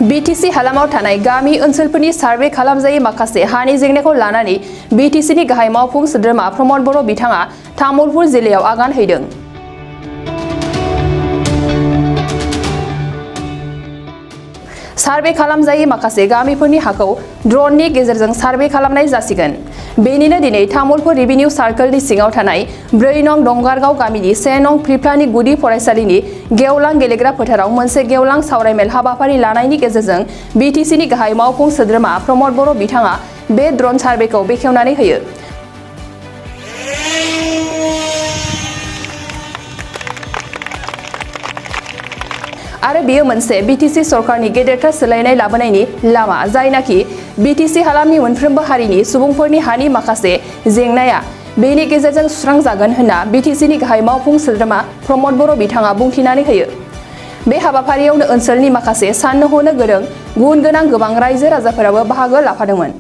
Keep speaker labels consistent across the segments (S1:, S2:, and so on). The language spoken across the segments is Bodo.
S1: BTC हालामाव थानाय गामि ओनसोलफोरनि सार्वे खालामजायै माखासे हानि जेंनाखौ लानानै BTCनि गाहाय मावफुं सोद्रोमा प्रमद बर' बिथाङा तामुलपुर जिल्लायाव आगान हैदों। सार्वे खालामजायै माखासे गामिफोरनि हाखौ ड्रननि गेजेरजों सार्वे खालामनाय जासिगोन। बेनिनो दिनै तामुलपुर रेभिनिउ सार्कलनि सिङाव थानाय 4 नं दंगारगाव गामिनि 1 नं फ्रिफ्लानि गुदि फरायसालिनि गेवलां गेलेग्रा फोथाराव मोनसे गेवलां सावरायमेल हाबाफारि लानायनि गेजेरजों BTCनि गाहाय मावफुं सोद्रोमा प्रमद बर' बिथाङा बे ड्रन सार्वेखौ बेखेवनानै होयो। आरो बेयो मोनसे BTC सरकारनि गेदेरथार सोलायनाय लाबोनायनि लामा, जायनाखि BTC हालामनि मोनफ्रोमबो हारिनि सुबुंफोरनि हानि माखासे जेंनाया बेनि गेजेरजों सुस्रांजागोन होनना BTCनि गाहाय मावफुं सोद्रोमा प्रमद बर' बिथाङा बुंथिनानै होयो। बे हाबाफारियावनो ओनसोलनि माखासे साननो हनो गोरों गुन गोनां गोबां रायजो राजाफोराबो बाहागो लाफादोंमोन।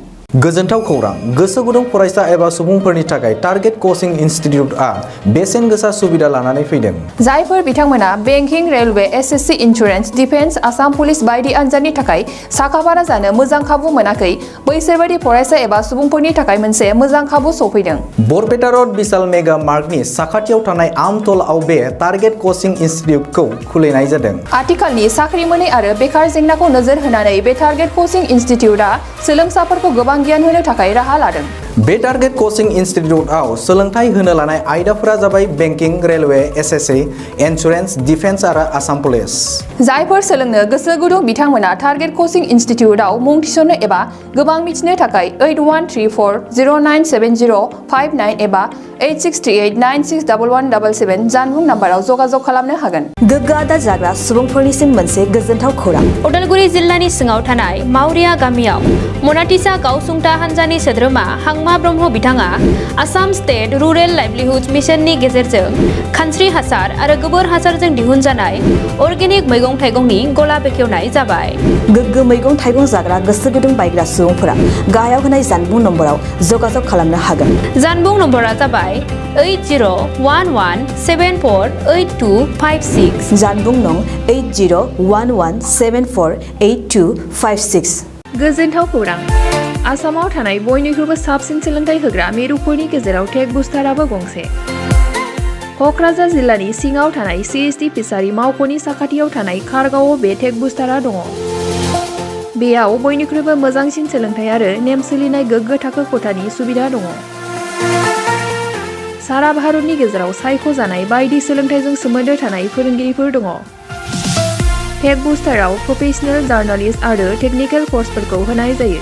S2: गोजोनथाव खौरां! गोसो गुदुं फरायसा एबा सुबुंफोरनि थाखाय टारगेट कचिं इनस्टिट्यूटआ बेसेन गोसा सुबिदा लानानै फैदों।
S1: जायफोर बिथांमोना banking, railway, SSC, insurance, defence, Assam police बायदि आनजादनि थाखाय साखाफारा जानो मोजां खाबु मोनाखै, बैसोर बायदि फरायसा एबा सुबुंफोरनि थाखाय मोनसे मोजां खाबु सफैदों।
S2: बरपेटा रोड विशाल मेगा मार्टनि साखाथियाव थानाय आमतलाव बे टारगेट कचिं इनस्टिट्यूटखौ खुलिनाय जादों।
S1: आथिखालनि साख्रि मोनै आरो बेकार जेंनाखौ नोजोर होनानै बे टारगेट कचिं इनस्टिट्यूटआ सोलोंसाफोरखौ गोबां गियान होनो थाखाय राहा लादों।
S2: बे टारगेट कचिं इनस्टिट्यूटआव सोलोंथाइ होनो लानाय आयदाफोरा जाबाय banking, railway, SSC, insurance, defence आरो आसाम पुलिस।
S1: जायफोर सोलोंनो गोसो गुदुं बिथांमोना टारगेट कचिं इनस्टिट्यूटआव मुं थिसननो एबा गोबां मिथिनो थाखाय 8134097059 एबा 8638961177 जानबुं नाम्बाराव जगाजग खालामनो हागोन।
S3: गोग्गो आदार जाग्रा सुबुंफोरनिसिम मोनसे गोजोनथाव खौरां।
S4: उदालगुरि जिल्लानि सिङाव थानाय मावरिया गामियाव मनाटिसा गावसुंथा हानजानि सोद्रोमा हांमा ब्रह्म बिथाङा आसाम स्टेट रुरेल लाइभलिहुड मिशननि गेजेरजों खानस्रि हासार आरो गोबोर हासारजों दिहुनजानाय अर्गेनिक मैगं थाइगंनि गला बेखेवनाय जाबाय।
S3: गोग्गो मैगं थाइगं जाग्रा गोसो गुदुं बायग्रा सुबुंफोरा गाहायाव होनाय जानबुं नम्बराव जगाजग खालामनो हागोन।
S4: जानबुं नम्बरा जाबाय 8011748256।
S3: जानबुं नं 8011748256।
S1: गोजोनथाव खौरां! आसामाव थानाय बयनिख्रुइबो साबसिन सोलोंथाइ होग्रा मिरुफोरनि गेजेराव टेक बुस्टाराबो गंसे। क'क्राझार जिल्लानि सिङाव थानाय CST फिसारि मावख'नि साखाथियाव थानाय खारगावआव बे टेक बुस्टारा दङ। बेयाव बयनिख्रुइबो मोजांसिन सोलोंथाइ आरो नेम सोलिनाय गोग्गो थाखो खथानि सुबिदा दङ। सारा भारतनि गेजेराव सायख'जानाय बायदि सोलोंथाइजों सोमोन्दो थानाय फोरोंगिरिफोर दङ। टेक बुस्टाराव प्रफेशनेल, जार्नालिस्ट आरो टेकनिकेल कर्सफोरखौ होनाय जायो।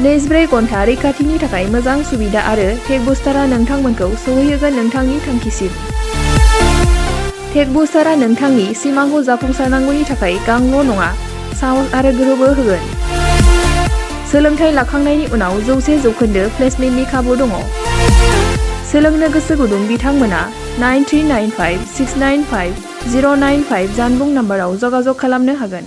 S1: 24 घन्टा रैखाथिनि थाखाय मोजां सुबिदा आरो टेक बुस्टारा नोंथांमोनखौ सौहैहोगोन नोंथांनि थांखिसिम। टेक बुस्टारा नोंथांनि सिमांखौ जाफुंसारनांगौनि थाखाय गांल' नङा, साहस आरो गोहोबो होगोन। सोलोंथाइ लाखांनायनि उनाव 100% प्लेसमेन्टनि खाबु दङ। सोलोंनो गोसो गुदुं बिथांमोना 9395695095 जानबुं नाम्बाराव जगाजग खालामनो हागोन।